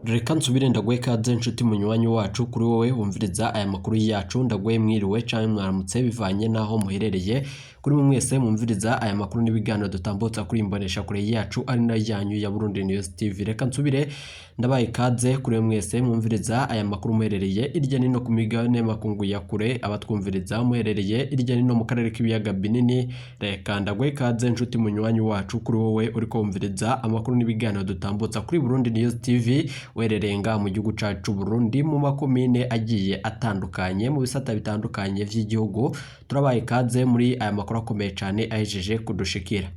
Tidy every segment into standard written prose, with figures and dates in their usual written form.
Reka nsubire ndaguhe ikaze nshuti munywanyi wacu, kuri wowe wumviriza aya makuru yacu. Ndaguhe mwiriwe canke mwaramutse bivanye n'aho muherereye. Kuri mwe mwese mwumviriza aya makuru n'ibiganiro dutambutsa kuri imbonesha kure yacu, ari nayo yanyu ya Burundi News TV, reka nsubire ndabaye ikaze kuri mwe mwese mwumviriza aya makuru muherereye irya nino ku migabane makungu ya kure. Abatwumviriza muherereye irya nino mu karere k'ibiyaga binini, reka ndaguhe ikaze nshuti munywanyi wacu, kuri wowe uriko wumviriza amakuru n'ibiganiro dutambutsa kuri Burundi News TV uherereye ngaha mu gihugu cacu Burundi, mu makomine agiye atandukanye, mu bisata bitandukanye vy'igihugu. Turabaye ikaze muri aya makuru akomeye cane ahejeje kudushikira.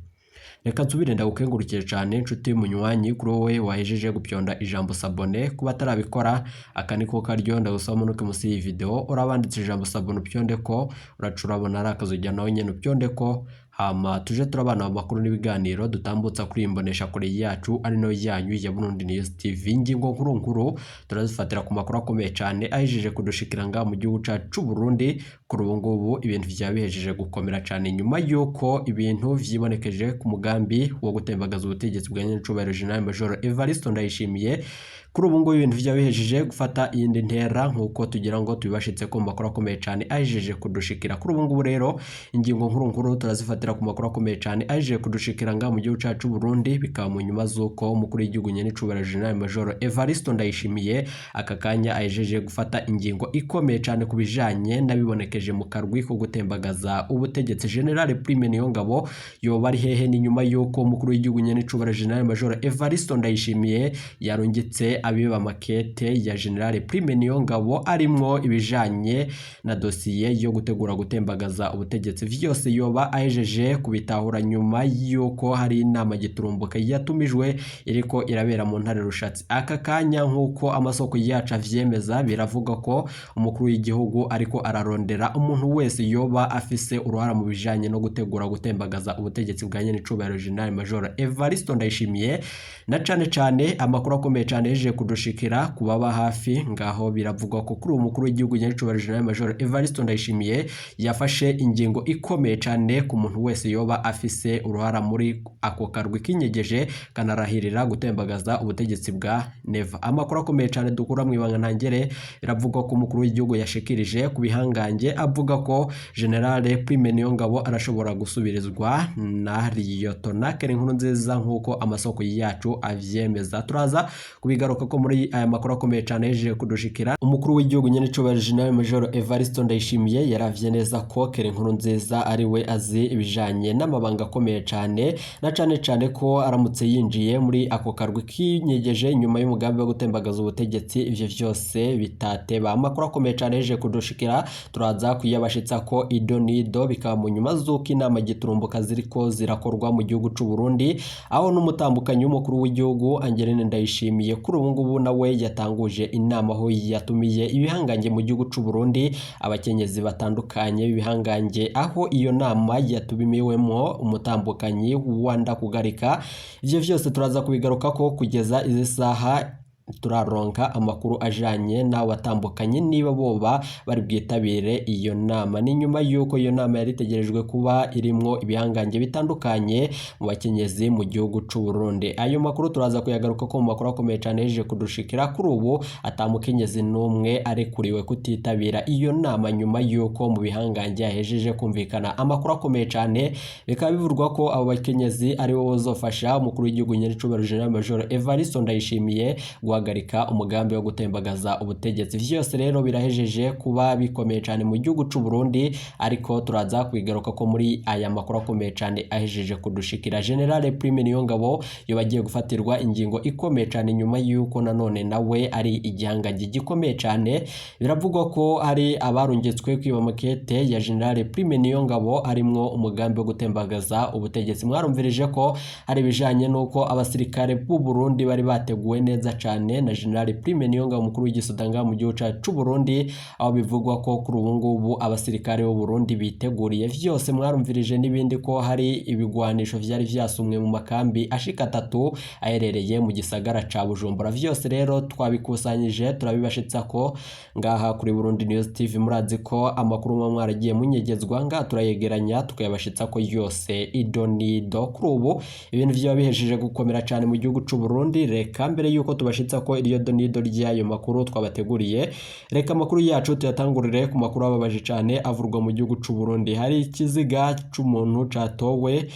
Reka nsubire ndagukengurukire cane nshuti munywanyi, kuri wowe wahejeje gupyonda ijambo s'abonner. Kuba atarabikora, aka niko karyo ndagusaba umanuke musi y'iyi video, urabanditse ijambo s'abonner, upyonde ko uraca urabona ari akazujya nawe nyene upyonde ko, hama tuje turabana mu makuru n'ibiganiro dutambutsa kuri iyi mbonesha kure yacu, ari nayo yanyu ya Burundi News TV. Ingingo nkuru nkuru turazifatira ku makuru akomeye cane ahejeje kudushikira ngaha mu gihugu cacu c'u Burundi. Kuri ubu ngubu ibintu vyaba bihejeje gukomera cane nyuma y'uko ibintu vyibonekeje ku mugambi wo gutembagaza ubutegetsi bwa nyenicubahiro General Major Evariste Ndayishimiye. Kuri ubu ngubu ibintu vyaba bihejeje gufata iyindi ntera, nk'uko tugira ngo tubibashitse ku makuru akomeye cane ahejeje kudushikira. Kuri ubu ngubu rero ingingo nkuru nkuru turazifatira ku makuru akomeye cane ahejeje kudushikira ngaha mu gihugu cacu Burundi, bikaba mu nyuma z'uko umukuru w'igihugu nyenicubahiro General Major Evariste Ndayishimiye aka kanya ahejeje gufata ingingo ikomeye cane ku bijanye n'abibonekeje mu karwi ko gutembagaza ubutegetsi. General Prime Niyongabo yoba ari hehe? Ni nyuma y'uko umukuru w'igihugu nyenicubahiro General Major Evariste Ndayishimiye yarungitse abiba makete ya General Prime Niyongabo arimwo ibijanye na dosiye yo gutegura gutembagaza ubutegetsi. Vyose yoba ahejeje kubitahura nyuma y'uko hari inama giturumbuka yatumijwe iriko irabera mu ntare Rushatsi aka kanya. Nk'uko amasoko yacu avyemeza, biravuga ko umukuru w'igihugu ariko ararondera umuntu wese yoba afise uruhara mu bijanye no gutegura gutembagaza ubutegetsi bwa nyenicubahiro General Major Evariste Ndayishimiye. Na cane cane amakuru akomeye cane yahejeje kudushikira kubaba hafi ngaho, biravugwa ko kuri uwo mukuru w'igihugu nyenicubahiro General Major Evariste Ndayishimiye yafashe ingingo ikomeye cane ku muntu wese yoba afise uruhara muri ako karwi kinyegeje kanarahirira gutembagaza ubutegetsi bwa Neva. Amakuru akomeye cane dukura mu ibanga ntangere, biravugwa ko umukuru w'igihugu yashikirije ku bihangange avuga ko General Prime Niyongabo arashobora gusubirizwa na Liyotona Keri Nkurunziza, nk'uko amasoko yacu avyemeza. Turaza kubigaruka ko muri aya makuru akomeye cane yahejeje kudushikira. Umukuru w'igihugu nyenicubahiro General Major Evariste Ndayishimiye yaravye neza ko Keri Nkurunziza ari we azi ibijanye n'amabanga akomeye cane, na cane cane ko aramutse yinjiye muri ako karwi kinyegeje nyuma y'umugambi wo gutembagaza ubutegetsi, ivyo vyose bitateba. Amakuru akomeye cane yahejeje kudushikira turaza kuyabashitsa ko ido nido, bikaba mu nyuma z'uko inama giturumbuka ziriko zirakorwa mu gihugu c'u Burundi, aho n'umutambukanyi w'umukuru w'igihugu Angeline Ndayishimiye kuri ubu ngubu nawe yatanguje inama, aho yatumiye ibihangange mu gihugu c'u Burundi, abakenyezi batandukanye b'ibihangange, aho iyo nama yatumiwemo umutambukanyi wa Ndakugarika. Ivyo vyose turaza kubigarukako. Kugeza izi saha turaronka amakuru ajanye n'abo batambukanye, niba boba bari bwitabire iyo nama. Ni nyuma y'uko iyo nama yari itegerejwe kuba irimwo ibihangange bitandukanye mu bakenyezi mu gihugu c'u Burundi. Ayo makuru turaza kuyagaruka ko mu makuru akomeye cane yahejeje kudushikira. Kuri ubu ata mukenyezi n'umwe arekuriwe kutitabira iyo nama, nyuma y'uko mu bihangange yahejeje kumvikana amakuru akomeye cane. Bikaba bivurwa ko abo bakenyezi aribo bazofasha umukuru w'igihugu nyenicubahiro General Major Evariste Ndayishimiye guhagarika umugambi wo gutembagaza ubutegetsi. Vyose rero birahejeje kuba bikomeye cane mu gihugu c'u Burundi, ariko turaza kubigaruka ko muri aya makuru akomeye cane ahejeje kudushikira. General Prime Niyongabo yoba agiye gufatirwa ingingo ikomeye cane nyuma y'uko nanone nawe ari igihangange gikomeye cane. Biravugwa ko hari abarungitswe kwiba makete ya General Prime Niyongabo arimwo umugambi wo gutembagaza ubutegetsi. Mwarumvirije ko hari ibijanye n'uko abasirikare b'u Burundi bari bateguwe neza cane na General Prime Niyongabo, umukuru w'igisoda ngaha mu gihugu cacu c'u Burundi, aho bivugwa ko kuri ubu ngubu abasirikare b'u Burundi biteguriye vyose. Mwarumvirije n'ibindi ko hari ibigwanisho vyari vyasumwe mu makambi ashika atatu aherereye mu gisagara ca Bujumbura. Vyose rero twabikusanyije, turabibashitsa ko ngaha kuri Burundi News TV. Murazi ko amakuru muba mwaragiye munyegezwa ngaha turayegeranya tukayabashitsa ko yose ido nido. Kuri ubu ibintu vyoba bihejeje gukomera cane mu gihugu c'u Burundi. Reka mbere yuko tubashitsa tubashitsa ko iryo donido ry'ayo makuru twabateguriye. Reka amakuru yacu tuyatangurire ku makuru ababaje cane avurwa mu gihugu c'u Burundi. Hari ikiziga c'umuntu catowe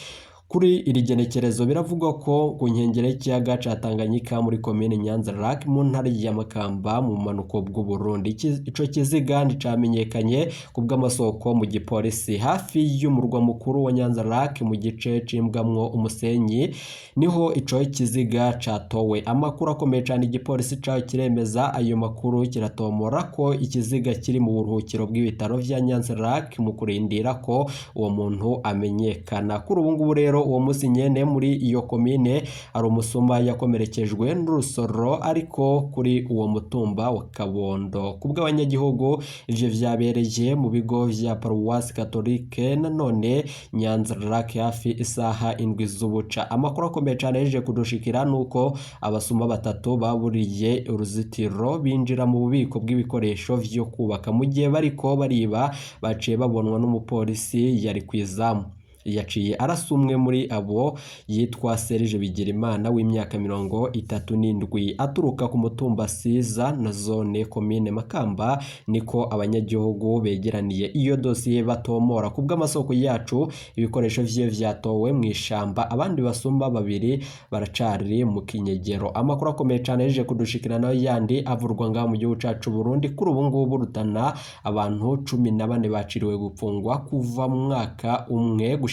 kuri iri genekerezo, biravugwa ko ku nkengero y'ikiyaga ca Tanganyika muri komine Nyanza Lac mu ntara ya Makamba mu bumanuko bw'u Burundi. Ico kiziga nticamenyekanye ku bw'amasoko mu gipolisi. Hafi y'umurwa mukuru wa Nyanza Lac mu gice cimbwamwo umusenyi niho ico kiziga catowe. Amakuru akomeye cane, igipolisi caho kiremeza ayo makuru, kiratomora ko ikiziga kiri mu buruhukiro bw'ibitaro vya Nyanza Lac mu kurindira ko uwo muntu amenyekana. Kuri ubu ngubu rero, uwo munsi nyene muri iyo komine hari umusuma yakomerekejwe n'urusoro ariko kuri uwo mutumba wa Kabondo. Ku bw'abanyagihugu, ivyo vyabereye mu bigo vya Paruwasi Katolike nanone Nyanza Lac hafi isaha 7 z'ubuca. Amakuru akomeye cane yaje kudushikira nuko abasuma batatu baburiye uruzitiro binjira mu bubiko bw'ibikoresho vyo kubaka. Mu gihe bariko bariba, baciye babonwa n'umupolisi yari kw'izamu, yaciye arasa umwe muri abo yitwa Serge Bigirimana w'imyaka 37, aturuka ku mutumba Siza na zone komine Makamba, niko abanyagihugu begeraniye iyo dosiye batomora. Ku bw'amasoko yacu, ibikoresho vyiwe vyatowe mu ishamba, abandi basumba babiri baracari mu kinyegero. Amakuru akomeye cane yaje kudushikira nayo yandi avurwa ngaha mu gihugu cacu Burundi. Kuri ubu ngubu Rutana abantu 14 baciriwe gupfungwa kuva mu mwaka umwe gushika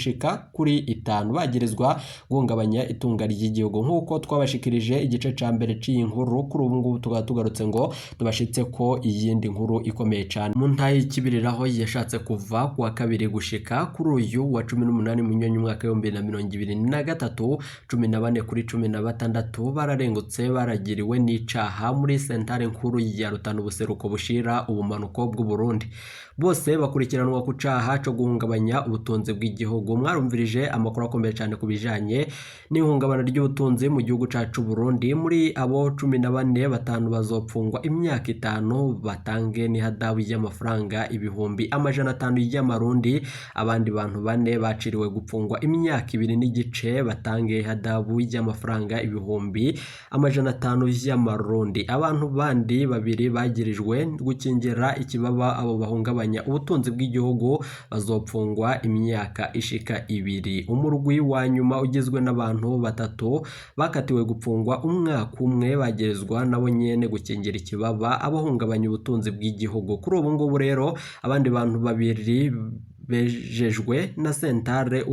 kuri 5, bagirizwa guhungabanya itunga ry'igihugu, nk'uko twabashikirije igice ca mbere c'iyi nkuru. Kuri ubu ngubu tukaba tugarutse ngo tubashitse ko iyindi nkuru ikomeye cane. Mu ntara y'Ikibiriraho yashatse kuva ku wa kabiri gushika kuri uyu wa 18 Munyonyo umwaka w'2023, 14 kuri 16 bararengutse baragiriwe n'icaha muri sentare nkuru ya Rutana, ubuseruko bushira ubumanuko bw'u Burundi. Bose bakurikiranwa ku caha co guhungabanya ubutunzi bw'igihugu. Mwarumvirije amakuru akomeye cyane ku bijanye n'ihungabana ry'ubutunzi mu gihugu cacu Burundi. Muri abo 14, 5 bazopfungwa imyaka 5, batange n'ihadabu y'amafaranga 500,000 y'amarundi. Abandi bantu 4 baciriwe gupfungwa imyaka 2 n'igice, batange ihadabu y'amafaranga 500,000 y'amarundi. Abantu bandi 2 bagirijwe gukingira ikibaba abo bahungabanya ubutunzi bw'igihugu bazopfungwa imyaka ishika 2. Umurwi wa nyuma ugizwe n'abantu 3 bakatiwe gupfungwa umwaka umwe, bagerezwa nabo nyene gukingira ikibaba abahungabanya ubutunzi bw'igihugu. Kuri ubu ngubu rero abandi bantu 2 bejejwe na sentare.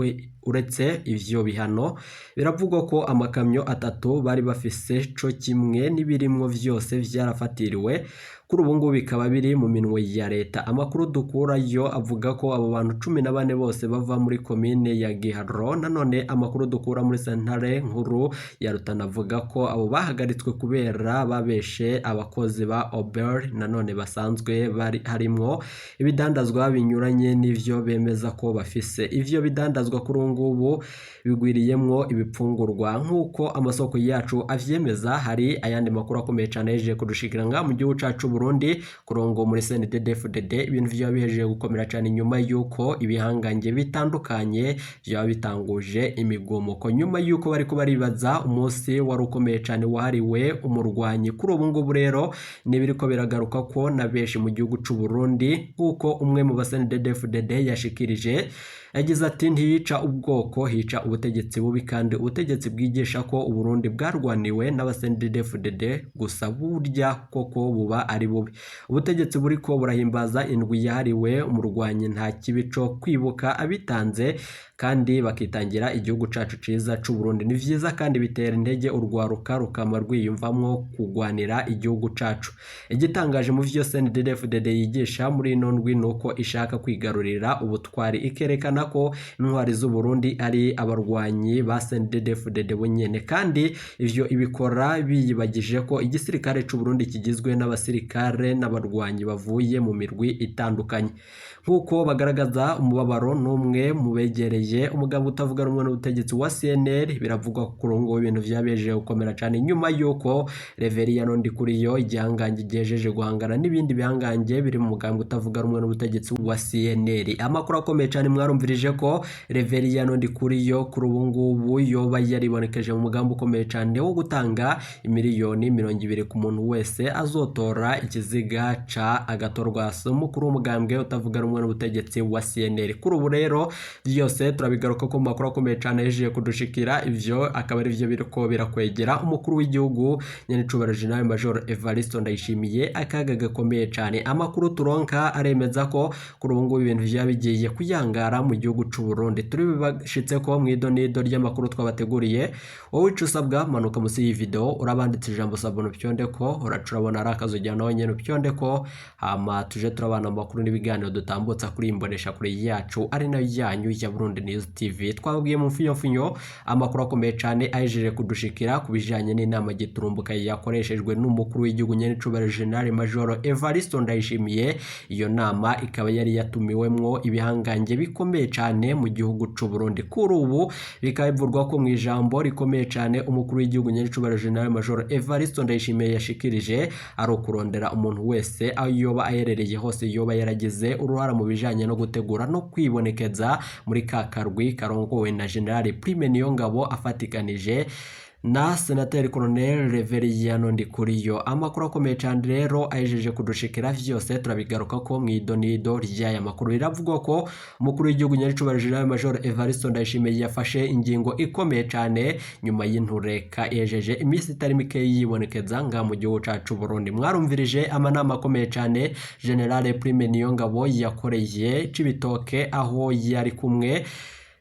Uretse ivyo bihano, biravugwa ko amakamyo 3 bari bafise co kimwe n'ibirimwo vyose vyarafatiriwe, kuri ubu ngubu bikaba biri mu minwe ya leta. Amakuru dukurayo avuga ko abo bantu 14 bose bava muri komine ya Giharo. Nanone amakuru dukura muri sentare nkuru ya Rutana avuga ko abo bahagaritswe kubera babeshe abakozi ba Ober, nanone basanzwe bari harimwo ibidandazwa binyuranye n'ivyo bemeza ko bafise. Ivyo bidandazwa kuri ubu ngubu bigwiriyemwo ibipfungurwa, nk'uko amasoko yacu avyemeza. Hari ayandi makuru akomeye cane yaje kudushikira ngaha mu gihugu cacu Burundi. Kurongo muri CNDD-FDD ibintu vyaba bihejeje gukomera cane nyuma y'uko ibihangange bitandukanye vyaba bitanguje imigumuko, nyuma y'uko bariko baribaza umunsi wari ukomeye cane wahariwe umurwanyi. Kuri ubu ngubu rero nibiriko biragaruka ko na benshi mu gihugu c'u Burundi, nk'uko umwe mu ba CNDD-FDD yashikirije, yagize ati: "Ntiyica ubwoko, hica ubutegetsi bubi, kandi ubutegetsi bwigisha ko Uburundi bwarwaniwe n'aba CNDD-FDD gusa, burya koko buba ari bubi." Ubutegetsi buriko burahimbaza indwi yahariwe umurwanyi, nta kibi co kwibuka abitanze kandi bakitangira igihugu cacu ciza c'u Burundi. Ni vyiza kandi bitera intege urwaruka rukama rwiyumvamwo kugwanira igihugu cacu. Igitangaje mu vyo CNDD-FDD yigisha muri ino ndwi nuko ishaka kwigarurira ubutwari, ikerekana ko intwari z'u Burundi ari abarwanyi ba CNDD-FDD bonyene, kandi ivyo ibikora biyibagije ko igisirikare c'u Burundi kigizwe n'abasirikare n'abarwanyi bavuye mu mirwi itandukanye, nk'uko bagaragaza umubabaro n'umwe mu begereye Ndayishimiye umugabo utavuga rumwe n'ubutegetsi wa CNL. Biravugwa ko kuri ubu ngubu ibintu vyabejeje gukomera cane nyuma yuko Reveriyano Ndikuriyo, igihangange gihejeje guhangana n'ibindi bihangange biri mu mugambwe utavuga rumwe n'ubutegetsi wa CNL. Amakuru akomeye cane, mwarumvirije ko Reveriyano Ndikuriyo kuri ubu ngubu yoba yaribonekeje mu mugambi ukomeye cane wo gutanga imiliyoni 20 ku muntu wese azotora ikiziga ca Agathon Rwasa, umukuru w'umugambwe utavuga rumwe n'ubutegetsi wa CNL. Kuri ubu rero byose turabigaruka ko mu makuru akomeye cane yahejeje kudushikira. Ivyo akaba ari byo biriko birakwegera umukuru w'igihugu nyenicubahiro General Major Evariste Ndayishimiye akaga gakomeye cane. Amakuru turonka aremeza ko kuri ubu ngubu ibintu vyaba bigiye kuyangara mu gihugu c'u Burundi. Turi bibashitse ko mw'idonido ry'amakuru twabateguriye. Wowe ico usabwa, manuka musi y'iyi video, urabanditse ijambo "s'abonner", upyondeko. Uraca urabona ari akazu ujyana nawe nyene, upyondeko, hama tuje turabana mu makuru n'ibiganiro dutambutsa kuri iyi mboneshakure yacu ari nayo yanyu ya Burundi News TV. Twababwiye mu mfinyofinyo amakuru akomeye cane ahejeje kudushikira ku bijanye n'inama giturumbuka yakoreshejwe n'umukuru w'igihugu nyenicubahiro General Major Evariste Ndayishimiye. Iyo nama ikaba yari yatumiwemwo ibihangange bikomeye cane mu gihugu c'u Burundi. Kuri ubu bikaba bivurwa ko mu ijambo rikomeye cane umukuru w'igihugu nyenicubahiro General Major Evariste Ndayishimiye yashikirije ari ukurondera umuntu wese aho yoba aherereye hose yoba yaragize uruhara mu bijanye no gutegura no kwibonekeza muri ka karwi karongowe na General Prime Niyongabo afatikanije na Senateri Colonel Reveriyano Ndikuriyo. Amakuru akomeye cyane rero ahejeje kudushikira, vyose turabigaruka ko mw'idonido ry'aya makuru. Biravugwa ko umukuru w'igihugu nyenicubahiro General Major Evariste Ndayishimiye yafashe ingingo ikomeye cyane nyuma y'intureka ihejeje iminsi itari mike yibonekeza nga mu gihugu cacu Burundi. Mwarumvirije amanama akomeye cyane General Prime Niyongabo yakoreye Cibitoke, aho yari kumwe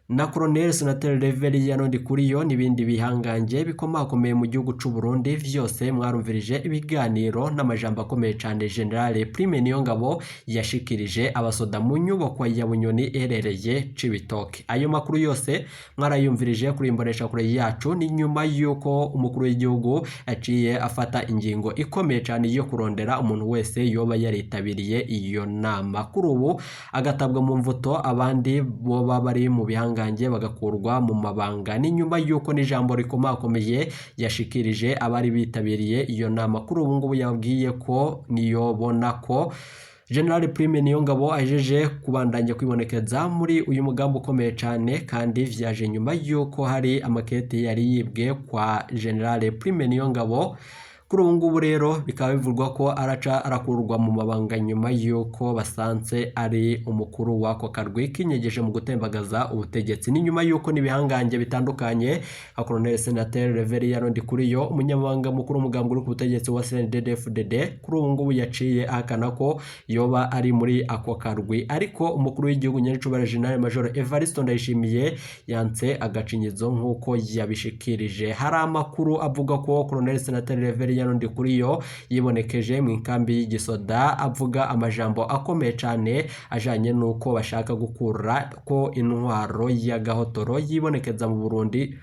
na Colonel Senateri Reveriyano Ndikuriyo n'ibindi bihangange bikomakomeye mu gihugu c'u Burundi. Vyose mwarumvirije ibiganiro n'amajambo akomeye cane General Prime Niyongabo yashikirije abasoda mu nyubakwa ya Bunyoni iherereye Cibitoke. Ayo makuru yose mwarayumvirije kuri imbonesha kure yacu. Ni nyuma y'uko umukuru w'igihugu aciye afata ingingo ikomeye cane yo kurondera umuntu wese yoba yaritabiriye iyo nama, kuri ubu agatabwa mu mvuto, abandi boba bari mu bihangange bagakurwa mu mabanga. Ni nyuma y'uko n'ijambo rikomakomeye yashikirije abari bitabiriye iyo nama. Kuri ubu ngubu yabwiye ko niyobona ko General Prime Niyongabo ajeje kubandanya kwibonekeza muri uyu mugambi ukomeye cyane, kandi vyaje nyuma y'uko hari amakete yari yibwe kwa General Prime Niyongabo. Kuri ubu ngubu rero bikaba bivugwa ko araca arakurwa mu mabanga nyuma y'uko basanze ari umukuru w'ako karwi kinyegeje mu gutembagaza ubutegetsi. Ni nyuma y'uko n'ibihangange bitandukanye nka Colonel Senateri Reveriyano Ndikuriyo, umunyamabanga mukuru w'umugambi uri ku butegetsi wa CNDD-FDD, kuri ubu ngubu yaciye ahakana ko yoba ari muri ako karwi, ariko umukuru w'igihugu nyenicubahiro General Major Evariste Ndayishimiye yanse agacinyizo nk'uko yabishikirije. Hari amakuru avuga ko Colonel Senateri Reveriyano Ndikuriyo yibonekeje mu inkambi y'igisoda avuga amajambo akomeye cyane ajanye n'uko bashaka gukura ko intwaro y'agahotoro yibonekeza mu Burundi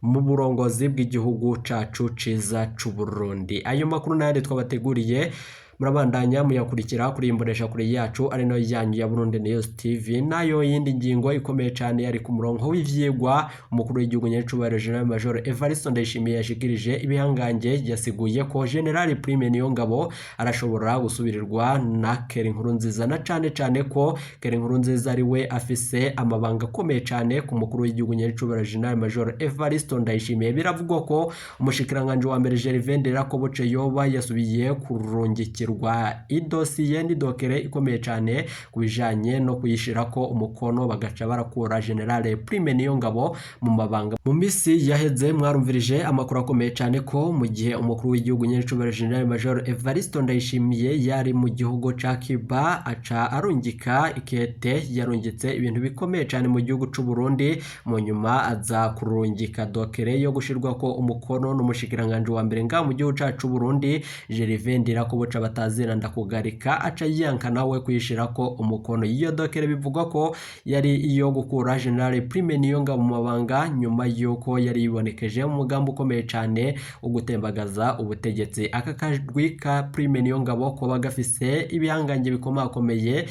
mu burongozi bw'igihugu cacu ciza c'u Burundi. Ayo makuru n'ayandi twabateguriye murabandanya muyakurikira kuri imbonesha kure yacu ari nayo yanyu ya Burundi News TV. Nayo yindi ngingo ikomeye cyane yari ku murongo w'ivyigwa umukuru w'igihugu nyenicubahiro General Major Evariste Ndayishimiye yashikirije ibihangange. Yasiguye ko General Prime Niyongabo arashobora gusubirirwa na Keri Nkurunziza, na cane cane ko Keri Nkurunziza ari we afise amabanga akomeye cyane ku mukuru w'igihugu nyenicubahiro General Major Evariste Ndayishimiye. Biravugwa ko umushikiranganje wa mbere Gervais Nderakobuce yoba yasubiye kurungikirwa idosiye n'idokere ikomeye cyane ku bijanye no kuyishirako umukono, bagaca barakura General Prime Niyongabo mu mabanga. Mu misi yaheze mwarumvirije amakuru akomeye cyane ko mu gihe umukuru w'igihugu nyenicubahiro General Major Evariste Ndayishimiye yari mu gihugu ca Cuba, aca arungika ikete yarungitse ibintu bikomeye cyane mu gihugu c'u Burundi. Mu nyuma aza kurungika dokere yo gushirwako umukono n'umushikiranganje wa mbere nga mu gihugu cacu Burundi Gervais Ndirakobuca batazira ndakugarika, aca yiyanka nawe kuyishirako umukono. Iyo dokere bivugwa ko yari iyo gukura General Prime Niyongabo mu mabanga nyuma y'uko yari yibonekeje mu mugambi ukomeye cyane wo gutembagaza ubutegetsi. Aka kajwi ka Prime Niyongabo koba gafise ibihangange bikomakomeye.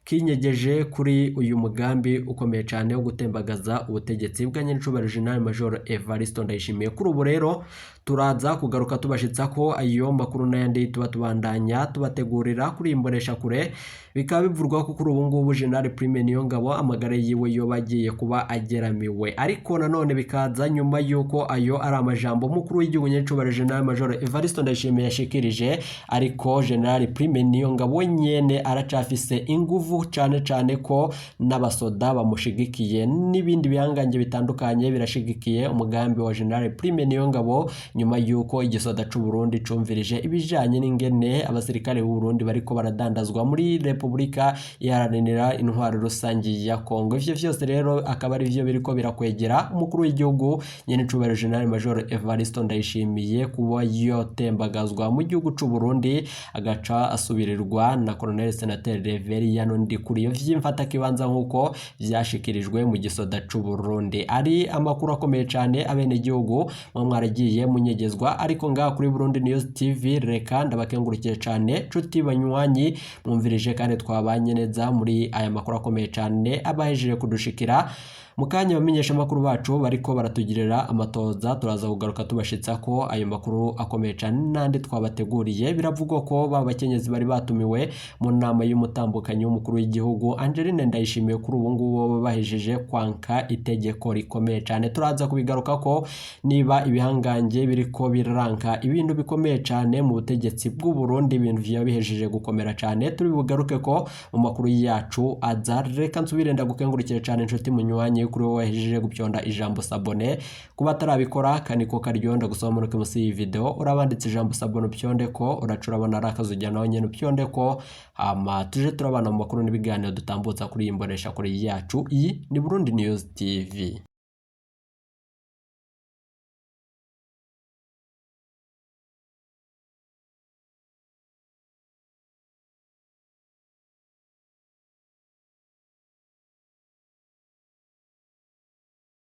Kinyegeje kuri uyu mugambi ukomeye cyane wo gutembagaza ubutegetsi bwa nyirinshobora General Major Evariste Ndayishimiye. Kuri ubu rero turaza kugaruka tubashitsa ko ayo makuru n'ayandi tuba tubandanya tubategurira kuri iyi mboneshakure. Bikaba bivurwa ko kuri ubu ngubu General Prime Niyongabo amagara yiwe yoba agiye kuba ageramiwe, ariko nanone bikaza nyuma y'uko ayo ari amajambo mukuru w'igihugu nyirinshobora General Major Evariste Ndayishimiye yashikirije. Ariko General Prime Niyongabo we nyene aracafise inguvu, cane cane ko n'abasoda bamushigikiye n'ibindi bihangange bitandukanye birashigikiye umugambi wa General Prime Niyongabo, nyuma y'uko igisoda c'u Burundi cumvirije ibijanye n'ingene abasirikare b'u Burundi bariko baradandazwa muri Repubulika Iharanira Intwaro Rusangi ya Kongo. Ivyo vyose rero akaba ari vyo biriko birakwegera umukuru w'igihugu nyen'icubahiro General Major Evariste Ndayishimiye kuba yotembagazwa mu gihugu c'u Burundi, agaca asubirirwa na Colonel Senateur Reverien Ndikuriyo vy'imfatakibanza, nk'uko vyashikirijwe mu gisoda c'u Burundi. Ari amakuru akomeye cane abenegihugu mwe mwaragiye munyegezwa, ariko ngaha kuri Burundi News TV reka ndabakengurukiye cane, nshuti banywanyi mwumvirije kandi twabanye neza muri aya makuru akomeye cane abahejeje kudushikira mu kanya. Abamenyesha amakuru bacu bariko baratugirira amatoza, turaza kugaruka tubashitsa ko ayo makuru akomeye cane n'andi twabateguriye. Biravugwa ko ba bakenyezi bari batumiwe mu nama y'umutambukanyi w'umukuru w'igihugu Angeline Ndayishimiye kuri ubu ngubu baba bahejeje kwanka itegeko rikomeye cane. Turaza kubigaruka ko niba ibihangange biriko biraranka ibintu bikomeye cane mu butegetsi bw'u Burundi, ibintu vyaba bihejeje gukomera cane. Turi bugaruke ko mu makuru yacu aza. Reka nsubire ndagukengurukire cane, inshuti munywanyi, kuri wowe wahejeje gupyonda ijambo s'abonner. Kuba atarabikora kaniko karyo, ndagusaba muruke musi y'iyi video urabanditse ijambo s'abonner, upyonde ko uraca urabona ari akazu nawe nyene upyonde ko, hama tuje turabana mu makuru n'ibiganiro dutambutsa kuri iyi mbonesha kure yacu. Iyi ni Burundi News TV.